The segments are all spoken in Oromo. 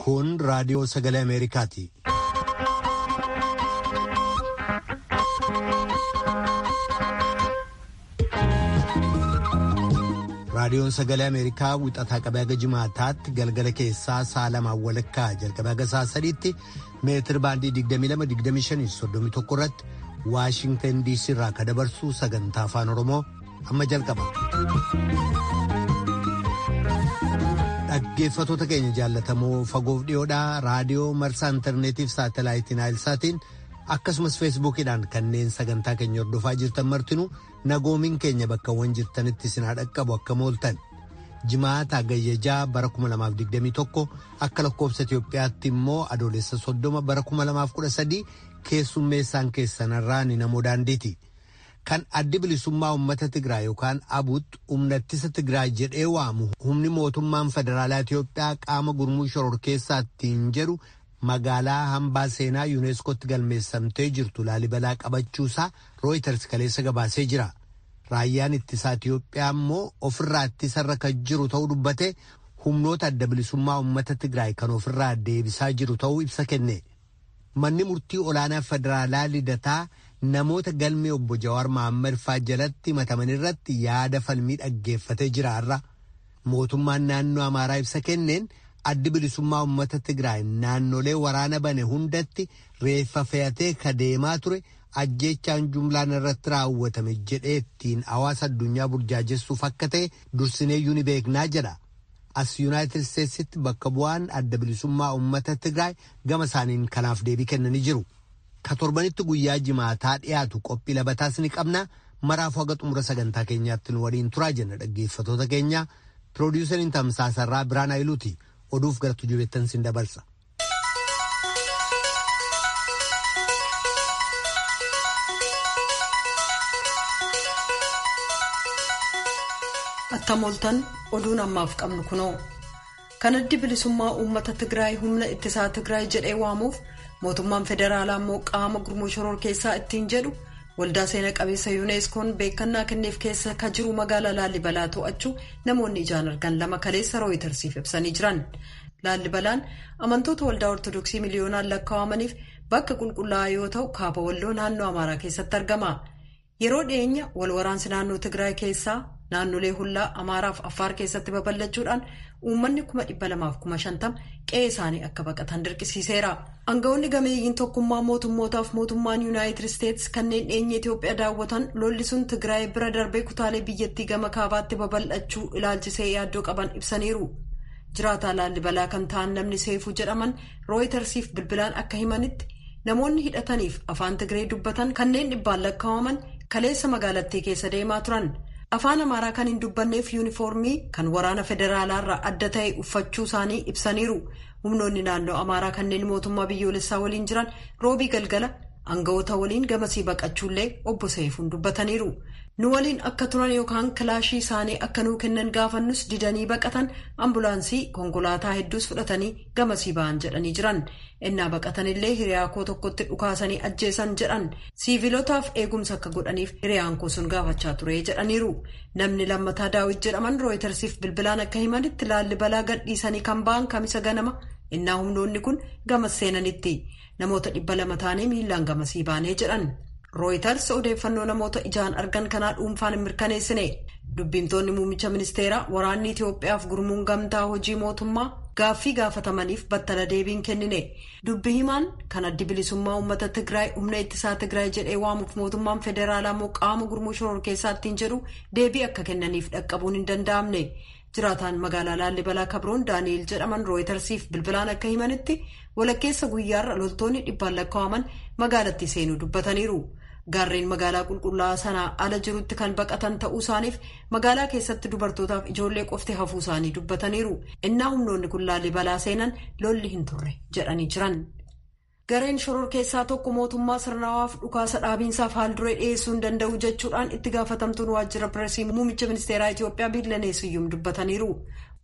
Kun raadiyoo sagalee Ameerikaati. Raadiyoon sagalee Ameerikaa wixataa qabee haga jimaataatti galgala keessaa sa'a lamaan walakkaa jalqabee haga sa'a sadiitti meetir baandii 22-25-31 irratti Waashingtan DC irraa kan dabarsu sagantaa afaan Oromoo amma jalqaba. Dhaggeeffatoota keenya jaallatamoo fagoof dhiyoodhaa raadiyoo marsaa intarneetiif saatalaayitiin saatiin akkasumas feesbuukiidhaan kanneen sagantaa keenya hordofaa jirtan martinuu nagoomiin keenya bakkawwan jirtanitti isin dhaqqabu akka mooltan jimaata gayyajaa bara 2021 akka lakkoobsa Itiyoophiyaatti immoo adoolessa 30 bara 2013 keessummeessaan keessanarraa ni namoo daandiiti. Kan addi bilisummaa uummata Tigraay yookaan abuut humna ittisa Tigraay jedhee waamu humni mootummaan federaalaa Itiyoophiyaa qaama gurmuu shororkeessaa ittiin jedhu magaalaa hambaa seenaa yuuneeskootti galmeessamtee jirtu Laalibalaa qabachuusaa Rooyiters kaleessa gabaasee jira. Raayyaan ittisaa Itiyoophiyaa immoo ofirraa ittisarra kan jiru ta'uu dubbate humnoota adda bilisummaa uummata Tigraay kan ofirraa deebisaa jiru ta'uu ibsa kenne. Manni murtii olaanaa federaalaa Lidataa namoota galmee obbo Jawaar Mohaammed faa jalatti himataman irratti yaada falmii dhaggeeffatee jira har'a. Mootummaan naannoo Amaaraa ibsa kenneen addi bilisummaa uummata Tigraay naannolee waraana bane hundatti reeffa fe'atee ka deemaa ture ajjeechaan jumlaan irratti raawwatame jedhee ittiin hawaasa addunyaa burjaajessuuf akka ta'e dursineeyyuu ni beeknaa jedha. As Yuunaayitid Isteetsitti bakka bu'aan adda bilisummaa uummata Tigraay gama isaaniin kanaaf deebii kennanii jiru. Ka torbanitti guyyaa jimaataa dhiyaatu qophii labataas ni qabna. Maraafuu haga xumura sagantaa keenyaatti nu waliin turaa jenna dhaggeeffatoota keenya. Piroodiyuseriin Tamsaasarraa Biraan Ayiluuti. Oduuf gara tujubeettan sin dabarsa. Attam ooltan oduun ammaaf qabnu kunoo. Kan addi bilisummaa uummata Tigraay humna ittisaa Tigraay jedhee waamuuf mootummaan federaalaa immoo qaama gurmuu shororkeessaa ittiin jedhu waldaa seena qabeessa yuuneeskoon beekannaa kenneef keessa ka jiru magaalaa Laallibalaa to'achuu namoonni ijaan argan lama kaleessa rooyitarsiif ibsanii jiran. Laallibalaan amantoota waldaa ortodoksii miliyoonaan lakkaa'amaniif bakka qulqullaa'aa yoo ta'u kaaba walloo naannoo Amaaraa keessatti argama. Yeroo dhiyeenya wal waraansi naannoo Tigraay keessaa naannolee hullaa Amaaraaf Affaar keessatti babal'achuudhaan uummanni 250,000 qe'ee isaanii akka baqatan dirqisiiseera. Aangawoonni gameeyyiin tokkummaa mootummootaaf mootummaan Yuunaayitid Isteetsi kanneen dhiyeenya Itiyoophiyaa daawwatan lolli sun Tigraay bira darbee kutaalee biyyattii gama kaabaatti babal'achuu ilaalchisee yaaddoo qaban ibsaniiru. Jiraataa Laallibalaa kan ta'an namni Seefuu jedhaman Rooyitarsiif bilbilaan akka himanitti namoonni hidhataniif afaan Tigree dubbatan kanneen dhibbaan lakkaa'aman kaleessa magaalattii keessa deemaa turan. Afaan Amaaraa kan hin dubbanneef yuunifoormii kan waraana federaalaarraa adda ta'e uffachuu isaanii ibsaniiru. Humnoonni naannoo Amaaraa kanneen mootummaa biyyoolessaa waliin jiran roobii galgala aangawoota waliin gamasii baqachuullee obbo Seefuun dubbataniiru. Nu waliin akka turan yookaan kilaashii isaanii akka nuu kennan gaafannus didanii baqatan ambulaansii konkolaataa hedduus fudhatanii gamasii ba'an jedhanii jiran. Innaa baqatanillee hiriyaa koo tokkotti dhukaasanii ajjeesan jedhan. Siivilotaaf eegumsa akka godhaniif hiriyaan koo sun gaafachaa ture jedhaniiru. Namni lammataa Daawit jedhaman rooyitarsiif bilbilaan akka himanitti Laallibalaa gadhiisanii kan ba'an kamisa ganama innaa humnoonni kun gamas seenanitti. Namoota 200 taanee miillaan gamasii baanee jedhan. Rooyitars odeeffannoo namoota ijaan argan kanaa dhuunfaan hin mirkaneessine. Dubbimtoonni muummicha ministeeraa waraanni Itiyoophiyaaf gurmuun gamtaa hojii mootummaa gaaffii gaafatamaniif battala deebiin kennine. Dubbi himaan kan addi bilisummaa uummata Tigraay humna ittisaa Tigraay jedhee waamuuf mootummaan federaalaa immoo qaama gurmuu shororkeessaa ittiin jedhu deebii akka kennaniif dhaqqabuun hin danda'amne. Jiraataan magaalaa Laallibalaa Kabroon Daani'el jedhaman Rooyitarsiif bilbilaan akka himanitti walakkeessa guyyaarra loltoonni dhibbaan lakkaa'aman magaalattii seenuu dubbataniiru. Gaarreen magaalaa qulqullaa'aa sanaa ala jirutti kan baqatan ta'uu isaaniif magaalaa keessatti dubartootaaf ijoollee qofti hafuu isaanii dubbataniiru. Innaa humnoonni kun Laallibalaa seenan lolli hin turre jedhanii jiran. Gareen shororkeessaa tokko mootummaa sirnaawaaf dhukaasa dhaabiinsaaf haal duree dhiyeessuu hin danda'u jechuudhaan itti gaafatamtuun waajjira pireesii muummicha ministeeraa Itiyoophiyaa Biillanee Siyyum dubbataniiru.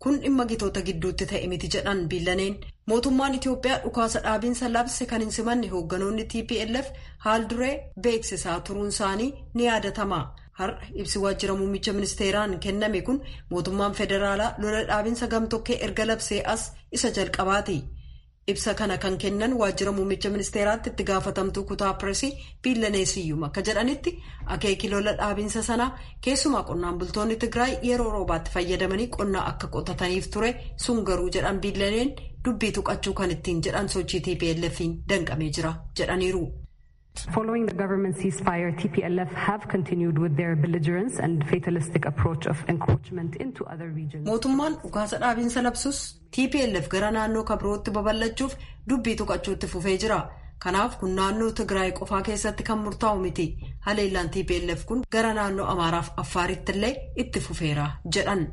Kun dhimma gitoota gidduutti ta'e miti jedhan Biillaneen. Mootummaan Itiyoophiyaa dhukaasa dhaabiinsa labse kan hin simanne hoogganoonni TPLF haal duree beeksisaa turuun isaanii ni yaadatama. Har'a ibsi waajjira muummicha ministeeraan kenname kun mootummaan federaalaa lola dhaabinsa gamtokkee erga labsee as isa jalqabaati. Ibsa kana kan kennan waajjira muummicha ministeeraatti itti gaafatamtuu kutaa pireesii Biillanee Siyyum akka jedhanitti akeekii lola dhaabinsa sanaa keessumaa qonnaan bultoonni Tigraay yeroo roobaatti fayyadamanii qonnaa akka qotataniif ture sun garuu jedhan Biillaneen dubbii tuqachuu kan ittiin jedhan sochii TPLF'n danqamee jira jedhaniiru. Following the government ceasefire, TPLF have continued with their belligerence and fatalistic approach of encroachment into other regions. Mootummaan dhukaasa dhaabinsa labsus TPLF gara naannoo kabirootti babal'achuuf dubbii tuqachuutti fufee jira. Kanaaf kun naannoo Tigraay qofaa keessatti kan murtaa'u miti. Haleellaan TPLF kun gara naannoo Amaaraaf Affaaritti illee itti fufeera jedhan.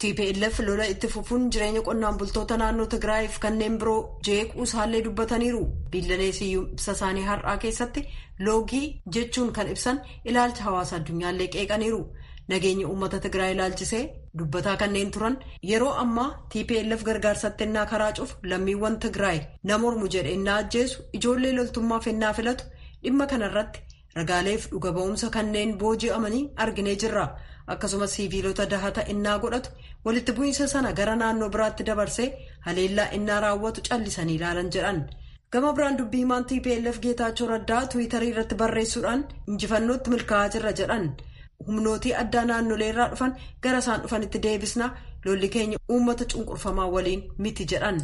TPLF lola itti fufuun jireenya qonnaan bultoota naannoo Tigraayiif kanneen biroo jeequu isaallee dubbataniiru. Biillanee Siyyum ibsa isaanii har'aa keessatti loogii jechuun kan ibsan ilaalcha hawaasa addunyaallee qeeqaniiru. Nageenya uummata Tigraay ilaalchisee dubbataa kanneen turan yeroo ammaa TPLF gargaarsatti ennaa karaa cufu lammiiwwan Tigraay nama mormu jedhe ennaa ajjeesu ijoollee loltummaaf ennaa filatu dhimma kanarratti ragaaleef dhuga ba'umsa kanneen booji'amanii arginee jirra. Akkasumas siviilota dahata innaa godhatu walitti bu'iinsa sana gara naannoo biraatti dabarsee haleellaa innaa raawwatu callisanii ilaalan jedhan. Gama biraan dubbii himaan TPLF Geetaachoo Raddaa Tiwiitarii irratti barreessuudhaan injifannootti milkaa'aa jirra jedhan. Humnootii addaa naannolee irraa dhufan gara isaan dhufanitti deebisna, lolli keenya uummata cunqurfamaa waliin miti jedhan.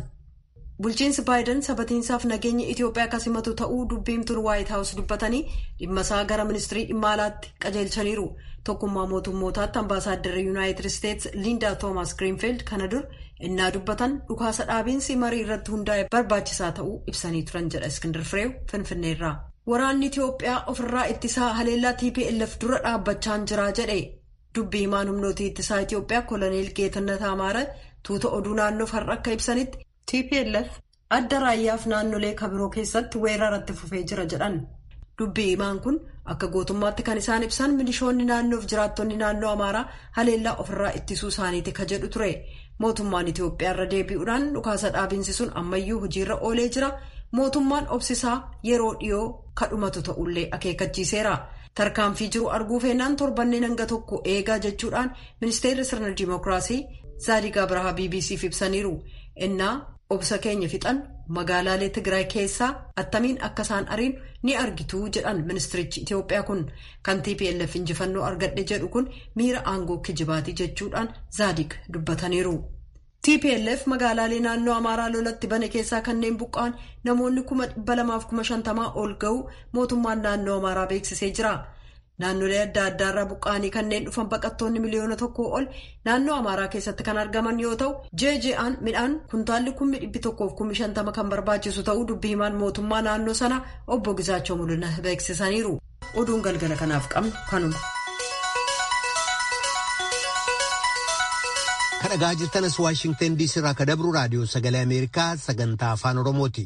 Bulchiinsi Baayiden sabatiinsaaf nageenya Itoophiyaa akka simatu ta'uu dubbiimtuun Waayit Haawus dubbatanii dhimma isaa gara ministirii dhimma alaatti qajeelchaniiru. Tokkummaa mootummootaatti ambaasaadarri Yuunaayitid Isteets Liindaa Toomaas Giriinfiild kana dur innaa dubbatan dhukaasa dhaabiinsi marii irratti hundaa'e barbaachisaa ta'uu ibsanii turan jedha Iskindar Fireew Finfinneerraa. Waraanni Itoophiyaa ofirraa ittisaa haleellaa TPLF dura dhaabbachaa jira jedhe. Dubbii himaan humnootii ittisaa Itoophiyaa Koloneel Geetannat Amaara tuuta oduu naannoof har'a akka ibsanitti TPLF adda raayyaaf naannolee kabiroo keessatti weeraratti fufee jira jedhan. Dubbii himaan kun akka gootummaatti kan isaan ibsan milishoonni naannoof jiraattonni naannoo Amaaraa haleellaa ofirraa ittisuu isaaniiti ka jedhu ture. Mootummaan Itoophiyaa irra deebi'uudhaan dhukaasa dhaabiinsi sun ammayyuu hojiirra oolee jira. Mootummaan obsisaa yeroo dhiyoo kadhumatu ta'ullee akeekkachiiseera. Tarkaanfii jiru arguu feenaan torbanneen hanga tokko eegaa jechuudhaan ministeerri sirna dimookiraasii Zaadiq Abrahaa BBCf ibsaniiru. Innaa obsa keenya fixan magaalaalee Tigraay keessaa attamiin akka isaan ariin ni argitu jedhan ministirichi Itoophiyaa kun kan TPLF injifannoo argadhe jedhu kun miira aangoo kijibaatii jechuudhaan Zaadiq dubbataniiru. TPLF magaalaalee naannoo Amaaraa lolatti bane keessaa kanneen buqqa'an namoonni 250,000 ol ga'u mootummaan naannoo Amaaraa beeksisee jira. Naannolee adda addaarraa buqqa'anii kanneen dhufan baqattoonni 1 miliyoona ol naannoo Amaaraa keessatti kan argaman yoo ta'u, JJA'n midhaan kuntaalli 150,000 kan barbaachisu ta'uu dubbii himaan mootummaa naannoo sana obbo Gizaachoo Mul'ina beeksisaniiru. Oduun galgala kanaaf qabnu kanuma. Kan dhagaa jirtanas Waashingtan DC irraa ka dabru raadiyoo sagalee Ameerikaa sagantaa afaan Oromooti.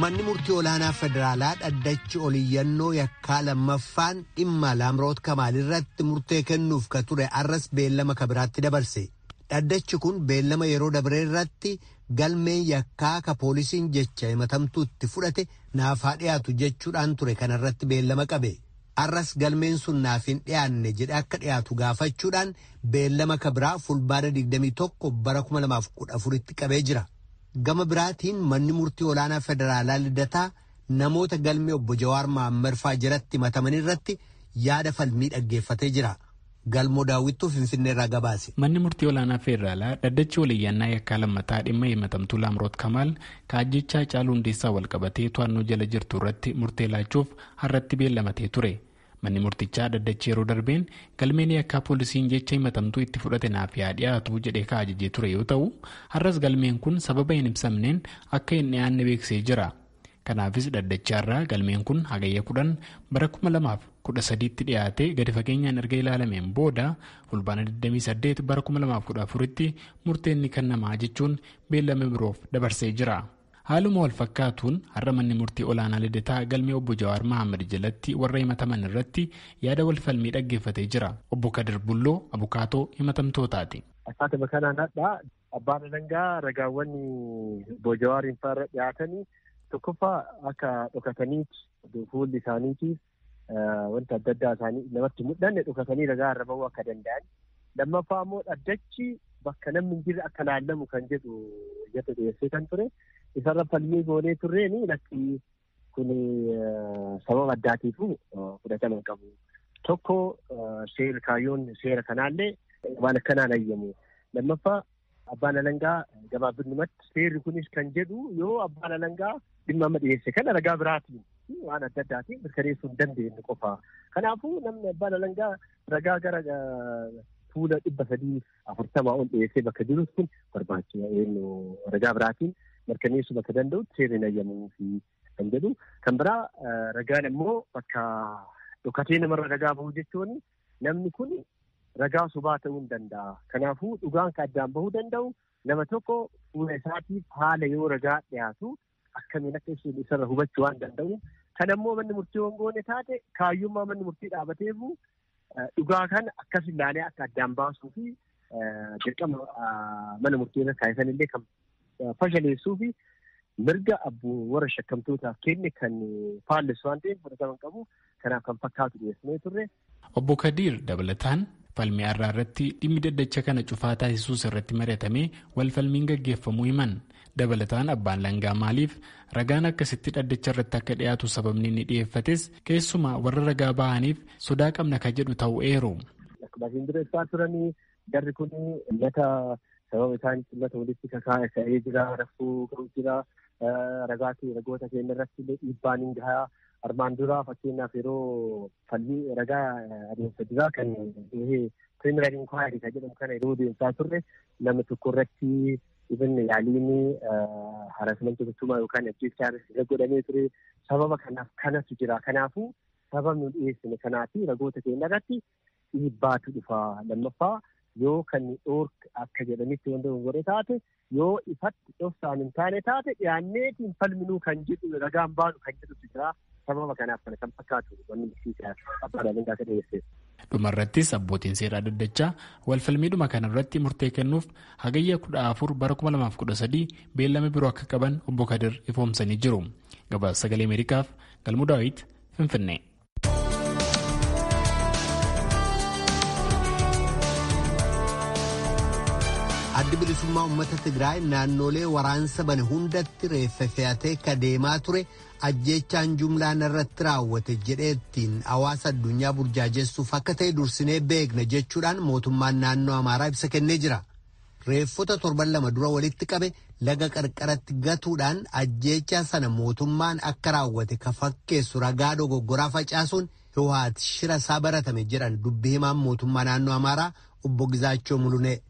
Manni murtii olaanaa federaalaa dhaddachi oliyyannoo yakkaa lammaffaan dhimma Laamroot Kamaal irratti murtee kennuuf ka ture arras beellama ka biraatti dabarse. Dhaddachi kun beellama yeroo dabree irratti galmeen yakkaa ka poolisiin jecha himatamtuutti fudhate naaf haa dhiyaatu jechuudhaan ture kanarratti beellama qabe. Arras galmeen sun naaf hin dhiyaanne jedhe akka dhiyaatu gaafachuudhaan beellama ka biraa fulbaana 21 bara 2014tti qabee jira. Gama biraatiin manni murtii olaanaa federaalaa Lidataa namoota galmee obbo Jawaar Mohaammed fa'aa jalatti himataman irratti yaada falmii dhaggeeffatee jira. Galmoo daawwittuu Finfinnee irraa gabaase. Manni murtii olaanaa federaalaa dhaddachi waliyyannaa yakkaa lammataa dhimma himatamtuu Laamroot Kamaal kaajjechaa Haacaaluu Hundeessaa walqabatee to'annoo jala jirtu irratti murtee laachuuf har'atti beellamatee ture. Manni murtichaa dhaddachi yeroo darbeen galmeen yakkaa poolisiin jecha himatamtuu itti fudhate naaf yaa dhiyaatu jedhee ka ajajee ture yoo ta'u, har'as galmeen kun sababa hin ibsamneen akka hin dhiyaanne beeksisee jira. Kanaafis dhaddachaarraa galmeen kun hagayya 10 bara 2013tti dhiyaatee gadi fageenyaan erga ilaalameen booda fulbaana 28 bara 2014tti murteen ni kennamaa jechuun beellama biroof dabarsee jira. Haaluma wal fakkaatuun har'a manni murtii olaanaa Lidataa galmee obbo Jawaar Mohaammed jalatti warra himataman irratti yaada wal falmii dhaggeeffatee jira. Obbo Kadir Bulloo abukaatoo himatamtootaati. Akkaatuma kanaan hadhaa abbaan alangaa ragaawwan obbo Jawaariin fa'aa dhiyaatanii, tokkoffaa akka dhokataniiti fuulli isaaniitiif wanta adda addaa isaanii namatti mul'anne dhokatanii ragaa irra bahuu akka danda'an. Lammaffaa immoo dhaddachi bakka namni hin jirre akka laallamu kan jedhu iyyata dhiyeessee kan ture. Isarra falmii goonee turreeni lakki kun sababa addaatiifu fudhatama hin qabu. Tokko seera kaayyoon seera kanaallee waan akkanaan ayyamu. Lammaffaa abbaan alangaa gabaabinumatti seerri kunis kan jedhu yoo abbaan alangaa dhimma amma dhiyeesse kana ragaa biraatiin waan adda addaatiin mirkaneessuu hin dandeenye qofa. Kanaafuu namni abbaan alangaa ragaa gara fuula 340 ol dhiyeessee bakka jirus kun barbaachisa ragaa biraatiin mirkaneessuu bakka danda'utti seerri hin ayyamuufi kan jedhu. Kan biraa ragaan immoo bakka dhokatee namarra ragaa bahu jechuun namni kun ragaa sobaa ta'uu hin danda'a. Kanaafuu dhugaan kan addaan bahuu danda'u nama tokko fuula isaatiif haala yoo ragaa dhiyaatu akkamiin akka ibsu isarra hubachuu waan danda'u. Kan ammoo manni murtii hongoone taate kaayyummaa manni murtii dhaabateefu dhugaa kana akkas ilaalee akka addaan baasuu fi dirqama mana murtii irra kaa'isan illee kan fashaleessuu fi mirga warra shakkamtootaaf kenne kan faallessu waan ta'eef fudhatama hin qabu. Kanaaf kan fakkaatu dhiyeessinee turre. Obbo Kadiir dabalataan falmii har'aa irratti dhimmi dhaddacha kana cufaa taasisuus irratti mari'atamee wal falmiin gaggeeffamuu himan. Dabalataan abbaan alangaa maaliif ragaan akkasitti dhaddacha irratti akka dhiyaatu sababni inni dhiyeeffates keessumaa warra ragaa bahaniif sodaa qabna ka jedhu ta'uu eeru. Akkuma isin dura ibsaa turanii jarri kun uummata sababa isaanitti uummata walitti kakaa'ee jira, rakkoo qabu jira, ragaa fi ragoota keenya irratti illee dhiibbaan hin gahaa. Armaan duraa fakkeenyaaf yeroo falmii ragaa adeemsa duraa kan pirimeer inkwaayirii kan jedhamu kana yeroo deemsaa turre nama tokko irratti ibn yaaliin haraasmantii gochumaa yookaan ajjeechaa irra godhamee ture. Sababa kanaaf kanatu jira. Kanaafuu sababni nu dhiyeessine kanaafi ragoota keenya irratti dhiibbaatu dhufa. Lammaffaa yoo kan dhoorka akka jedhanitti wanta godhe taate yoo ifatti dhoksaan hin taane taate dhiyaanneetiin falminuu kan jedhu ragaan baanu kan jedhutu jira. Sababa kanaaf kana kan fakkaatu wanni murtiisaa abbaan alangaa kan dhiyeesse. Dhumarrattis abbootiin seeraa dhaddachaa walfalmiidhuma kanarratti murtee kennuuf hagayya 14 bara 2013 beellama biroo akka qaban obbo Kadir ifoomsanii jiru. Gabaasa Sagalee Ameerikaaf Galmuu Daawit Finfinnee. Addi bilisummaa uummata Tigraay naannolee waraansa bane hundatti reeffa fe'atee ka deemaa ture ajjeechaan jumlaan irratti raawwate jedheettiin hawaasa addunyaa burjaajessuuf akka ta'e dursinee beekna jechuudhaan mootummaan naannoo Amaaraa ibsa kennee jira. Reeffota torban lama dura walitti qabe laga qarqaratti gatuudhaan ajjeechaa sana mootummaan akka raawwate ka fakkeessu ragaa dogoggoraa facaasuun Hiwaat shira isaa baratame jedhan dubbii himaan mootummaa naannoo Amaaraa obbo Gizaachoo Mulunee.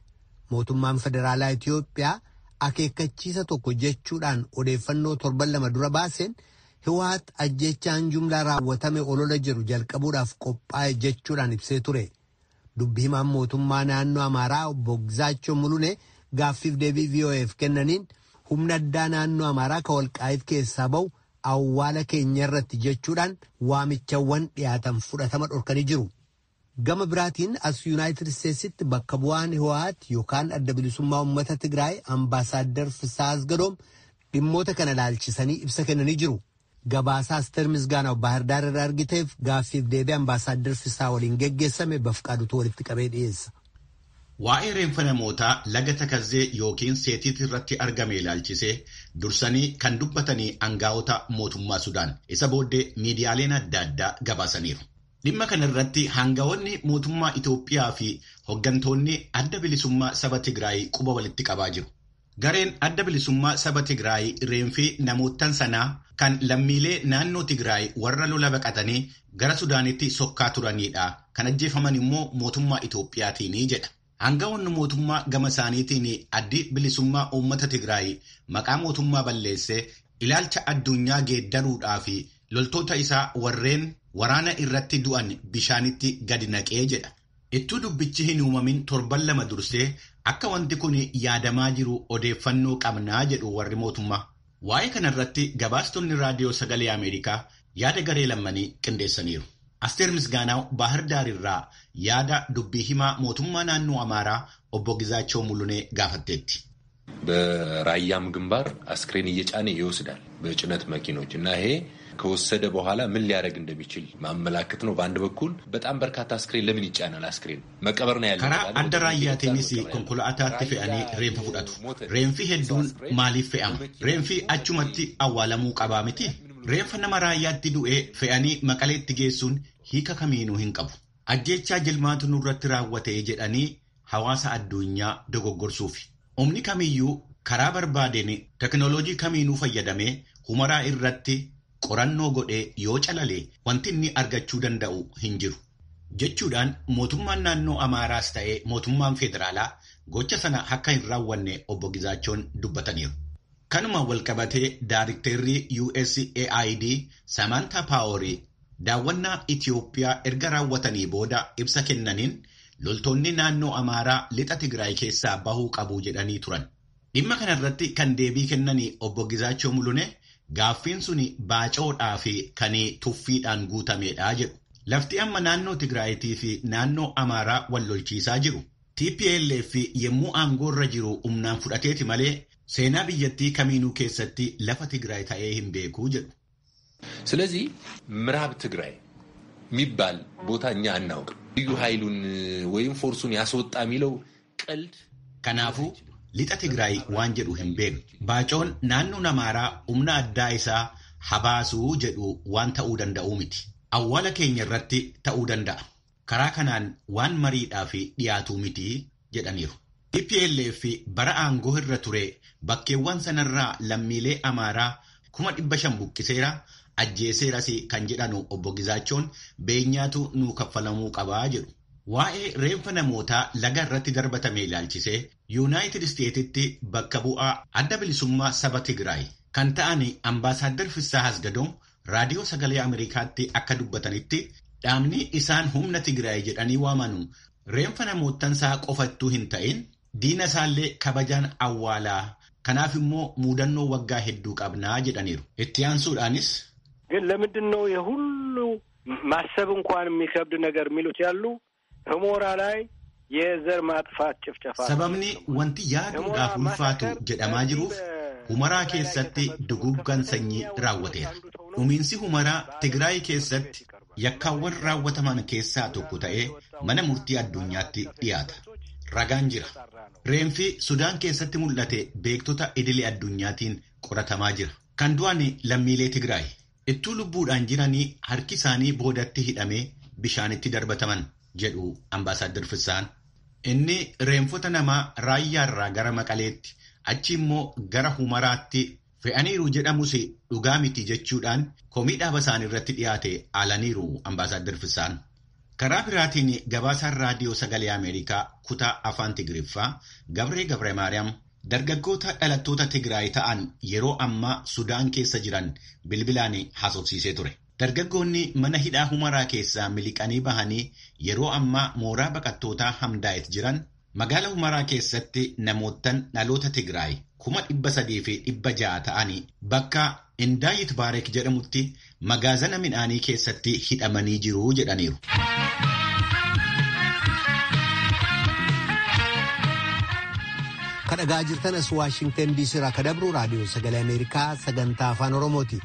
Mootummaan federaalaa Itiyoophiyaa akeekkachiisa tokko jechuudhaan odeeffannoo torban lama dura baaseen Hiwaat ajjechaan jumlaa raawwatame olola jiru jalqabuudhaaf qophaa'e jechuudhaan ibsee ture. Dubbii himaan mootummaa naannoo Amaaraa obbo Gizaachoo Mulunee gaaffiif deebii VOAf kennaniin humna addaa naannoo Amaaraa ka walqaa'iif keessaa bahu awwaala keenya irratti jechuudhaan waamichawwan dhiyaatan fudhatama dhorkanii jiru. Gama biraatiin as Yuunaayitid Isteetsitti bakka bu'aan Hiwaat yookaan adda bilisummaa uummata Tigraay ambaasaaddar Fisaa Asgadoom dhimmoota kana ilaalchisanii ibsa kennanii jiru. Gabaasaa Asteer Misgaanaw Baahirdaar irraa argiteef gaaffiif deebii ambaasaaddar Fisaa waliin geggeessame bafqaadutu walitti qabee dhiyeessa. Waa'ee reenfa namootaa laga Takazzee yookiin Seetiit irratti argame ilaalchisee dursanii kan dubbatanii aangaa'ota mootummaa Sudaan isa booddee miidiyaaleen adda addaa gabaasaniiru. Dhimma kana irratti aangaa'onni mootummaa Itoophiyaa fi hooggantoonni adda bilisummaa saba Tigraay quba walitti qabaa jiru. Gareen adda bilisummaa saba Tigraay reenfi namoottan sanaa kan lammiilee naannoo Tigraay warra lola baqatanii gara Sudaanitti sokkaa turanidha. Kan ajjeefaman immoo mootummaa Itoophiyaatiin jedha. Aangaa'onni mootummaa gama isaaniitiin addi bilisummaa uummata Tigraay maqaa mootummaa balleessee ilaalcha addunyaa geeddaruudhaa fi loltoota isaa warreen waraana irratti du'an bishaanitti gadi naqee jedha. Ittuu dubbichi hin uumamin torban lama dursee akka wanti kun yaadamaa jiru odeeffannoo qabnaa jedhu warri mootummaa. Waa'ee kanarratti gabaastonni raadiyoo sagalee Ameerikaa yaada garee lammanii qindeessaniiru. Asteer Misgaanaaw Baahir Daar irraa yaada dubbii himaa mootummaa naannoo Amaaraa obbo Gizaachoo Mulunee gaafatteetti. በራያም ግንባር አስክሬን እየጫነ ይወስዳል በጭነት መኪኖች እና ይሄ ከወሰደ በኋላ ምን ሊያደርግ እንደሚችል ማመላከት ነው። በአንድ በኩል በጣም በርካታ አስክሬን ለምን ይጫናል? አስክሬን መቀበር ነው ያለ Karaa adda raayyaatiinis konkolaataatti fe'anii reenfa fudhatu. Reenfi hedduun maaliif fe'ama? Reenfi achumatti awwaalamuu qabaa miti? Reenfa nama raayyaatti du'ee fe'anii Maqaleetti geessuun hiika kamiinuu hin qabu. Ajjeechaa jilmaatu nurratti raawwate jedhanii hawaasa addunyaa dogoggorsuufi. Humni kamiyyuu karaa barbaadeen teknooloojii kamiinuu fayyadamee Humaraa irratti qorannoo godhee yoo calale wanti inni argachuu danda'u hin jiru. Jechuudhaan mootummaan naannoo Amaaraas ta'ee mootummaan federaalaa gocha sana akka hin raawwanne obbo Gizaachoon dubbataniiru. Kanuma walqabatee daarikteerri USAID Samantaa Paaworii daawwannaa Itiyoophiyaa erga raawwatanii booda ibsa kennaniin loltoonni naannoo Amaaraa lixa Tigraay keessaa bahuu qabu jedhanii turan. Dhimma kanarratti kan deebii kennanii obbo Gizaachoo Mulune gaaffiin suni baacoodhaa fi kan tuffiidhaan guutamedha jedhu. Lafti amma naannoo Tigraayitii fi naannoo Amaaraa wal lolchiisaa jiru. TPLF yommuu aangoorra jiru humnaan fudhateeti malee seenaa biyyattii kamiinuu keessatti lafa Tigraay ta'ee hin beeku jedhu. ስለዚህ ምዕራብ ትግራይ የሚባል ቦታ እኛ አናውቅም። ልዩ ኃይሉን ወይም ፎርሱን ያስወጣ የሚለው ቀልድ Kanaafuu lixa Tigraay waan jedhu hin beeknu. Baacoon naannoon Amaaraa humna addaa isaa habaasuu jedhu waan ta'uu danda'u miti. Awwaala keenya irratti ta'uu danda'a. Karaa kanaan waan mariidhaaf dhiyaatuu miti jedhaniiru. TPLF bara aangoo irra ture bakkeewwan sanarraa lammiilee Amaaraa 500,000 buqqiseera ajjeeseeras kan jedhanu obbo Gizaachoon beenyaatu nuu kaffalamuu qabaa jedhu. Waa'ee reenfa namootaa laga irratti darbatame ilaalchisee Yuunaayitid Isteetitti bakka bu'aa adda bilisummaa saba Tigraay kan ta'an Ambaasaadder Fissaa Hasgadoom raadiyoo sagalee Ameerikaatti akka dubbatanitti dhaabni isaan humna Tigraay jedhanii waamanu reenfa namoottansaa qofattuu hin ta'in diina isaallee kabajaan awwaalaa kanaaf immoo muudannoo waggaa hedduu qabnaa jedhaniiru. Itti aansuudhaanis ግን ለምንድን ነው የሁሉ ማሰብ እንኳን የሚከብድ ነገር የሚሉት ያሉ ሁመራ ላይ የዘር ማጥፋት ጭፍጨፋ Sababni wanti yaaduudhaaf ulfaatu jedhamaa jiruuf Humaraa keessatti duguuggaan sanyii raawwateera. Dhumiinsi Humaraa Tigraay keessatti yakkaawwan raawwataman keessaa tokko ta'ee mana murtii addunyaatti dhiyaata. Ragaan jira. Reenfi Sudaan keessatti mul'ate beektota idilee addunyaatiin qoratamaa jira. Kan du'an lammiilee Tigraay. Ittuu lubbuudhaan jiranii harki isaanii boodatti hidhamee bishaanitti darbataman jedhu Ambaasaadder Fissaan. Inni reenfota namaa raayyaarraa gara Maqaleetti achi immoo gara Humaraatti fe'aniiru jedhamus dhugaa miti jechuudhaan komii dhaaba isaanii irratti dhiyaate aalaniiru Ambaasaadder Fissaan. Karaa biraatiin gabaasaan raadiyoo sagalee Ameerikaa kutaa afaan Tigiriffaa Gabree Gabre Maariyaam dargaggoota dhalattoota Tigraay ta'an yeroo ammaa Sudaan keessa jiran bilbilaan haasofsiisee ture. Dargaggoonni mana hidhaa Humaraa keessaa miliqanii bahanii yeroo ammaa mooraa baqattootaa Hamdaayit jiran magaala Humaraa keessatti namoottan dhaloota Tigraay 300,600 ta'anii bakka Indaayit Baarek jedhamutti magaazana midhaanii keessatti hidhamanii jiru jedhaniiru. Kan dhagaa jirtan as Waashingtan DC irraa kan dabru raadiyoo sagalee Ameerikaa sagantaa afaan Oromooti.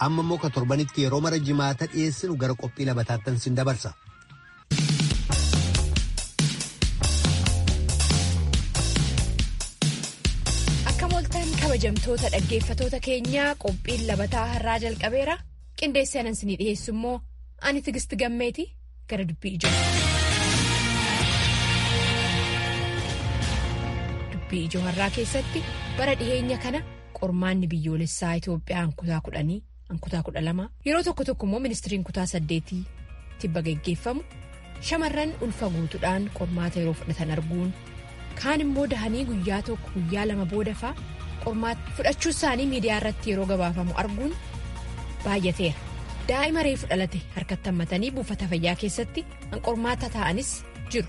Amma immoo ka torbanitti yeroo mara jimaata dhiyeessinu gara qophii labataattan sin dabarsa. Akka mooltan kabajamtoota dhaggeeffatoota keenyaa qophiin labataa har'aa jalqabeera. Qindeessee anan isinii dhiyeessu immoo ani Tigisti Gammeeti gara dubbii ijoo. Dubbii ijoo har'aa keessatti bara dhiheenya kana qormaanni biyyoolessaa Itoophiyaan kutaa 10. Kutaa 12 yeroo tokko tokko immoo ministiriin kutaa 8 tibba geggeeffamu shamarran ulfa guutuudhaan qormaata yeroo fudhatan arguun kaan immoo dahanii guyyaa tokko guyyaa lama booda fa'aa qormaata fudhachuu isaanii miidiyaa irratti yeroo gabaafamu arguun baay'ateera. Daa'ima reefu dhalate harkatti hammatanii buufata fayyaa keessatti qormaata taa'anis jiru.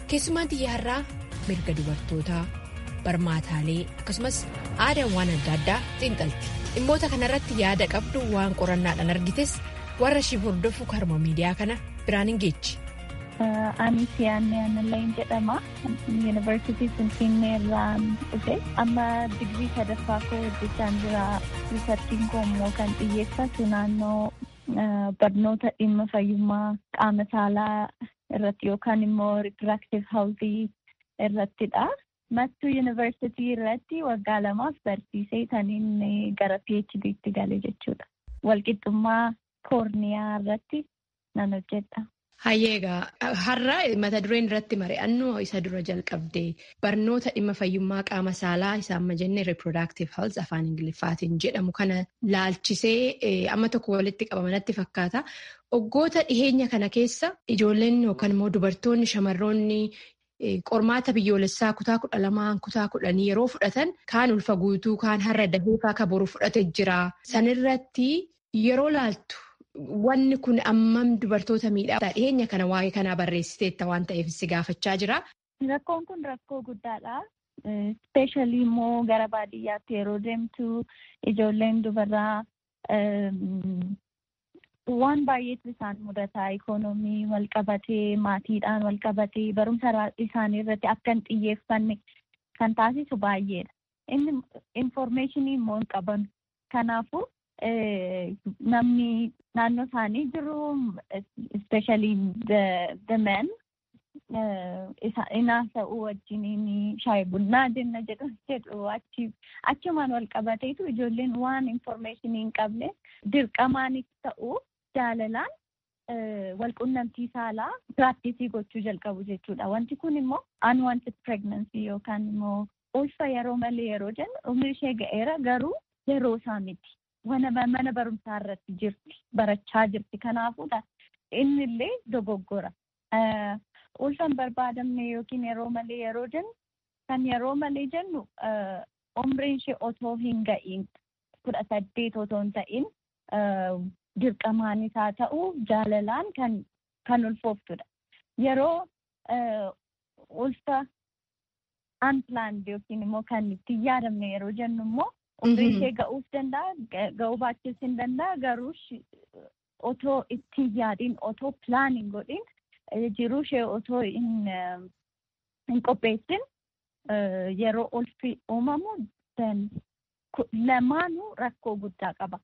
Keessumaan xiyya har'aa mirga dubartootaa barmaataalee akkasumas aadaan waan adda addaa xiinxalti. Dhimmoota kanarratti yaada qabdu waan qorannaadhaan argites warra ishii hordofu karma miidiyaa kana biraan hin geechi. Anis Yaannee Aanalleen jedhama. Yuunivarsiitii Finfinnee irraan dhufe. Amma digirii sadaffaa koo hojjechaan jira. Riisarchiin koo immoo kan xiyyeeffatu naannoo barnoota dhimma fayyummaa qaama saalaa irratti yookaan immoo reproductive health irrattidha. Mattuu yuunivarsiitii irratti waggaa 2 barsiisee taniin gara PhD'tti gale jechuudha. Walqixxummaa koorniyaa irratti nan hojjedha. Hayyee egaa har'a mata dureen irratti mari'annu isa dura jalqabde barnoota dhimma fayyummaa qaama saalaa isa amma jenne reproductive health afaan Ingiliffaatiin jedhamu kana laalchisee amma tokko walitti qabamanatti fakkaata. Waggoota dhiheenya kana keessa ijoolleen yookaan immoo dubartoonni shamarroonni qormaata biyyoolessaa kutaa 12 kutaa 10 yeroo fudhatan kaan ulfa guutuu kaan har'a dahee ka boru fudhate jira. Sanirratti yeroo laaltu. Wanni kun ammam dubartoota miidhaa dhiheenya kana waa'ee kanaa barreessiteetta waan ta'eef si gaafachaa jira. Rakkoon kun rakkoo guddaadha. Ispeeshaalii immoo gara baadiyyaatti yeroo deemtu ijoolleen dubaraa waan baay'eetu isaan mudata. Ikoonoomii wal qabatee, maatiidhaan wal qabatee, barumsa isaanii irratti akka hin xiyyeeffanne kan taasisu baay'eedha. Inni infoormeeshinii immoo hin qaban. Kanaafuu namni naannoo isaanii jiru especially the men haasa'uu wajjiniin shaayii bunnaa jenna jedhu achumaan wal qabateetu ijoolleen waan infoormeeshinii hin qabne dirqamaanis ta'u jaalalaan walqunnamtii saalaa piraaktisii gochuu jalqabu jechuudha. Wanti kun immoo unwanted pregnancy yookaan immoo ulfa yeroo malee yeroo jennu umri ishee ga'eera garuu yeroo isaa miti. Mana barumsaa irratti jirti, barachaa jirti. Kanaafuu inni illee dogoggora. Ulfa hin barbaadamne yookiin yeroo malee yeroo jennu kan yeroo malee jennu umriin ishee otoo hin ga'iin 18 otoo hin ta'in dirqamaanis haa ta'u jaalalaan kan ulfooftudha. Yeroo ulfa unplanned yookiin immoo kan itti yaadamne yeroo jennu immoo umriin ishee ga'uuf danda'a, ga'uu baachuus hin danda'a. Garuu otoo itti yaadiin, otoo plan hin godhin, jiruu ishee otoo hin qopheessin yeroo ulfi uumamu lamaanuu rakkoo guddaa qaba.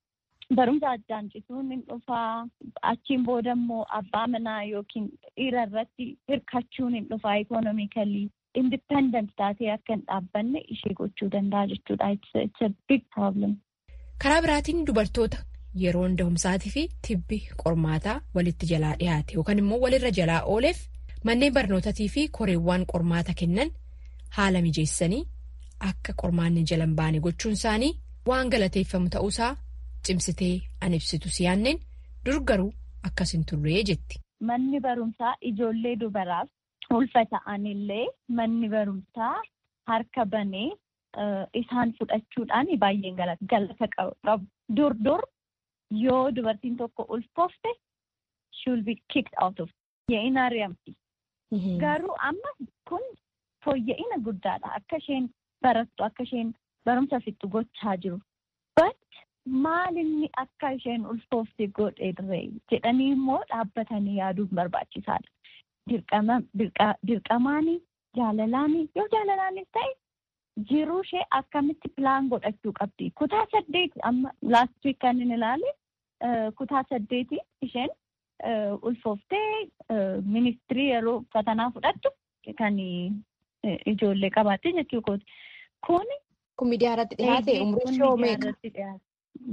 Barumsa addaan cituun hin dhufaa. Achiin booda immoo abbaa manaa yookiin dhiira irratti hirkachuun hin dhufaa. Ikoonomikalii independent taatee akka hin dhaabbanne ishee gochuu danda'a jechuudha. It's a big problem. Karaa biraatiin dubartoota yeroon dahumsaatii fi tibbi qormaataa walitti jalaa dhiyaate yookaan immoo walirra jalaa ooleef manneen barnootaatii fi koreewwan qormaata kennan haala mijeessanii akka qormaanni jala hin baane gochuun isaanii waan galateeffamu ta'uusaa cimsitee an ibsitu siyaanneen dur garuu akkas hin turree jetti. Manni barumsaa ijoollee dubaraaf ulfa ta'anillee manni barumsaa harka banee isaan fudhachuudhaan baay'een galata qabu. Dur dur yoo dubartiin tokko ulfoofte she will be kicked out of in ari'amti. Garuu amma kun fooyya'ina guddaadha. Akka isheen barattu, akka isheen barumsa fixxu gochaa jiru. But maal inni akka isheen ulfoofte godhe jedhanii immoo dhaabbatanii yaaduun barbaachisaadha. Dirqamaanii, jaalalaanii, yoo jaalalaanis ta'e jiruu ishee akkamitti pilaan godhachuu qabdi. Kutaa 8 amma last week kan inni ilaale kutaa 8 isheen ulfooftee ministirii yeroo fatanaa fudhattu kan ijoollee qabaatte jechuu kooti. Kun miidiyaa irratti dhiyaate umriin ishee meeqa?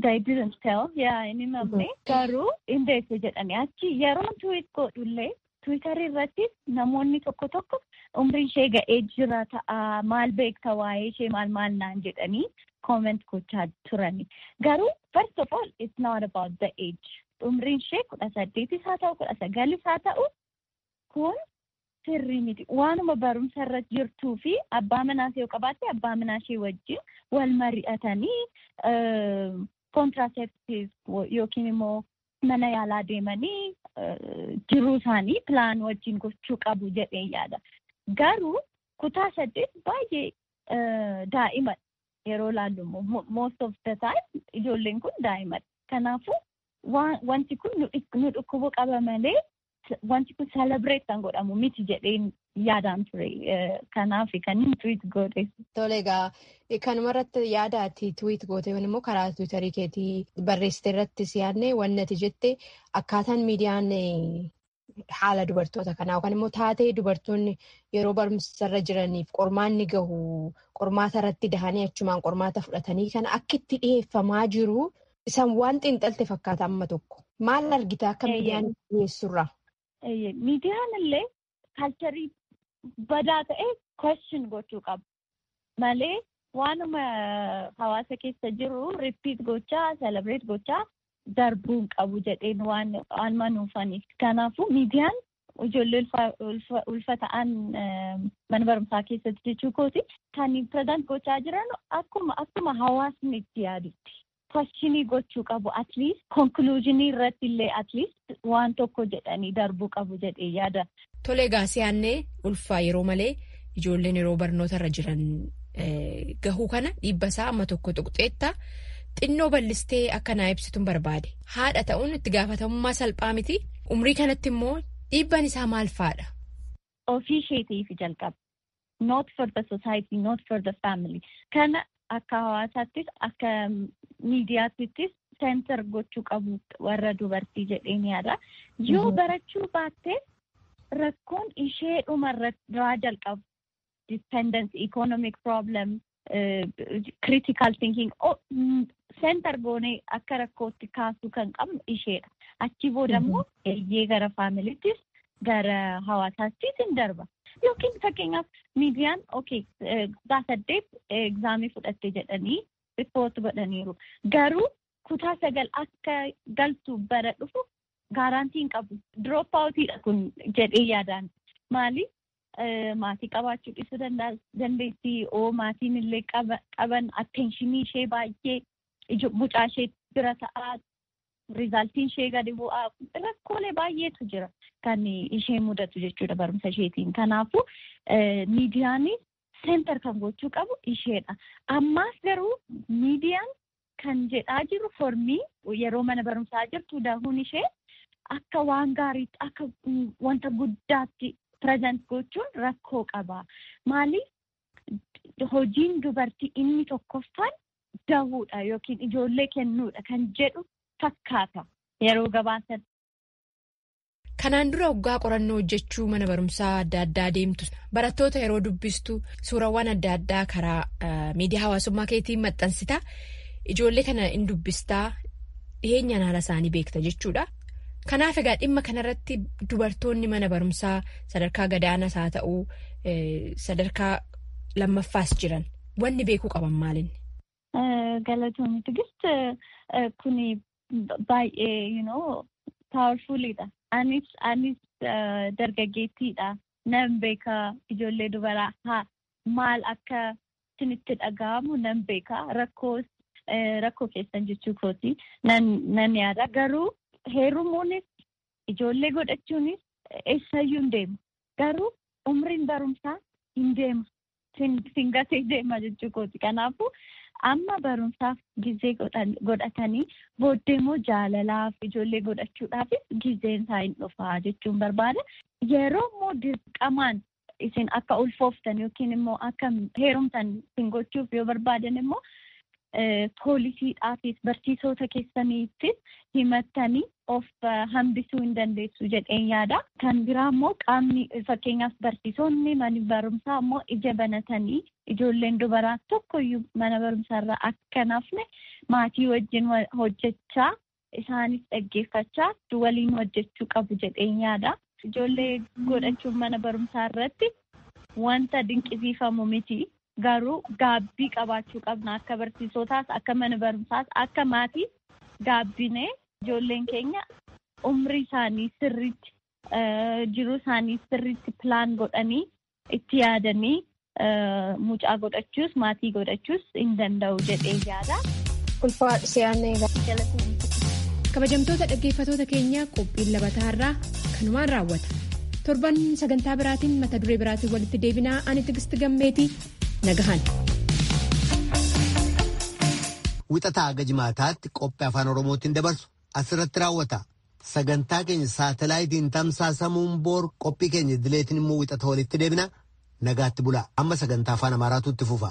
They didn't tell. Yaa inni namni garuu hin deesse jedhanii achi yeroon tuwiit godhullee tiwiitarii irratti namoonni tokko tokko umriin ishee ga'ee jira ta'a maal beekta waa'ee ishee maal maal naan jedhanii comment gochaa turani. Garuu first of all it's not about the age. Umriin ishee 18 haa ta'u 19 haa ta'u kun sirrii miti. Waanuma barumsa irra jirtuu fi abbaa manaa ishee yoo qabaatte abbaa manaa ishee wajjin wal mari'atanii contraceptive yookiin immoo mana yaalaa deemanii jiruu isaanii pilaan wajjin gochuu qabu jedhee yaada. Garuu kutaa 8 baay'ee daa'imadha. Yeroo ilaallu immoo most of the time ijoolleen kun daa'imadha. Kanaafuu wanti kun nu dhukkubuu qaba malee Wanti kun celebrate kan godhamu miti jedheen yaadaan ture. Kanaaf kan inni tweet godhe. Tole egaa kanuma irratti yaada ati tweet goote immoo karaa tiwiitarii keetii barreessite irratti si yaadne wanni ati jette akkaataan miidiyaan haala dubartoota kanaa yookaan immoo taatee dubartoonni yeroo barumsarra jiraniif qormaanni gahu qormaata irratti dahanii achumaan qormaata fudhatanii kana akka itti dhiyeeffamaa jiru isaan waan xiinxalte fakkaata amma tokko. Maal argita akka miidiyaan dhiyeessurraa? Miidiyaan illee kaalcharii badaa ta'e question gochuu qaba. Malee waanuma hawaasa keessa jiru repeat gochaa, celebrate gochaa darbuu hin qabu jedheen waan manuufaniif. Kanaafuu miidiyaan ijoollee ulfa ta'an mana barumsaa keessatti jechuu kooti kan present gochaa jiran akkuma hawaasni itti yaadutti. Questionii gochuu qabu at least conclusionii irratti illee at least waan tokko jedhanii darbuu qabu jedhee yaada. Tole egaa si'aannee ulfaa yeroo malee ijoolleen yeroo barnoota irra jiran gahuu kana dhiibba isaa amma tokko tuqxeetta xinnoo bal'istee akka naa ibsituun barbaade. Haadha ta'uun itti gaafatamummaa salphaa miti. Umrii kanatti immoo dhiibbaan isaa maal fa'aadha? Ofii isheetiif jalqaba. Not for the society, not for the family. Kana akka hawaasaattis akka miidiyaattis seentar gochuu qabu warra dubartii jedheen yaada. Yoo barachuu baatte rakkoon ishee dhumarraa jalqabu. Dependence, economic problem, critical thinking seentar goonee akka rakkootti kaasuu kan qabnu isheedha. Achi booda immoo eeyyee gara faamiliittis gara hawaasaattis hin darba. Yookiin fakkeenyaaf miidiyaan okay kutaa 8 egzaamii fudhatte jedhanii ripoort godhaniiru. Garuu kutaa 9 akka galtu bara dhufu gaarantii hin qabu. Drop outidha kun jedhee yaadaan. Maali? Maatii qabaachuu dhiisuu dandeessi. Oo maatiin illee qaban attentionii ishee baay'ee mucaa ishee bira ta'aa rizaaltiin ishee gadi bu'aa rakkoolee baay'eetu jira kan ishee mudatu jechuudha barumsa isheetiin. Kanaafuu miidiyaan seentar kan gochuu qabu isheedha. Ammaas garuu miidiyaan kan jedhaa jiru formii yeroo mana barumsaa jirtu dahuun ishee akka waan gaariitti akka wanta guddaatti pireezent gochuun rakkoo qaba. Maaliif hojiin dubartii inni tokkoffaan dahuudha yookiin ijoollee kennuudha kan jedhu fakkaata yeroo gabaasan. Kanaan dura waggaa qorannoo hojjechuu mana barumsaa adda addaa deemtu barattoota yeroo dubbistu suurawwan adda addaa karaa miidiyaa hawaasummaa keetiin maxxansita. Ijoollee kana in dubbistaa dhiheenyaan haala isaanii beekta jechuudha. Kanaaf egaa dhimma kanarratti dubartoonni mana barumsaa sadarkaa gadaanaas haa ta'uu sadarkaa lammaffaas jiran wanni beekuu qaban maalinni? Galatoomii Tigist kuni baay'ee powerfulidha. Anis dargaggeettiidha. Nan beeka ijoollee dubaraa maal akka isinitti dhaga'amu nan beeka. Rakkoo keessan jechuu kooti nan yaada. Garuu heerumuunis ijoollee godhachuunis eessayyuu hin deemu. Garuu umriin barumsaa hin deema. Singatee deema jechuu kooti. Kanaafuu amma barumsaaf gizee godhatanii booddee immoo jaalalaaf ijoollee godhachuudhaafis gizeen isaa hin dhufaa jechuun barbaada. Yeroo immoo dirqamaan isin akka ulfooftan yookiin immoo akka heerumtan isin gochuuf yoo barbaadan immoo poolisiidhaafis barsiisota keessaniittis himattanii of hambisuu hin dandeessu jedheen yaada. Kan biraa immoo qaamni fakkeenyaaf barsiisonni mana barumsaa immoo ija banatanii ijoolleen dubaraa tokkoyyuu mana barumsaarraa akka nafne maatii wajjin hojjechaa isaanis dhaggeeffachaa waliin hojjechuu qabu jedheen yaada. Ijoollee godhachuun mana barumsaa irratti wanta dinqisiifamu miti. Garuu gaabbii qabaachuu qabna akka barsiisotaas akka mana barumsaas akka maatii gaabbinee ijoolleen keenya umrii isaanii sirriitti jiruu isaanii sirriitti pilaan godhanii itti yaadanii mucaa godhachuus maatii godhachuus hin danda'u jedhee yaada. Kabajamtoota dhaggeeffatoota keenyaa qophiin labataarraa kanumaan raawwata. Torban sagantaa biraatiin mata duree biraatiin walitti deebinaa ani Tigisti Gammeetii nagahan. Wixataa haga jimaataatti qophii afaan Oromootiin dabarsu asirratti raawwata. Sagantaa keenya saatalaayitiin tamsaasamuun boor qophii keenya idileetiin immoo wixata walitti deebina. Nagaatti bulaa. Amma sagantaa afaan Amaaraatu itti fufa.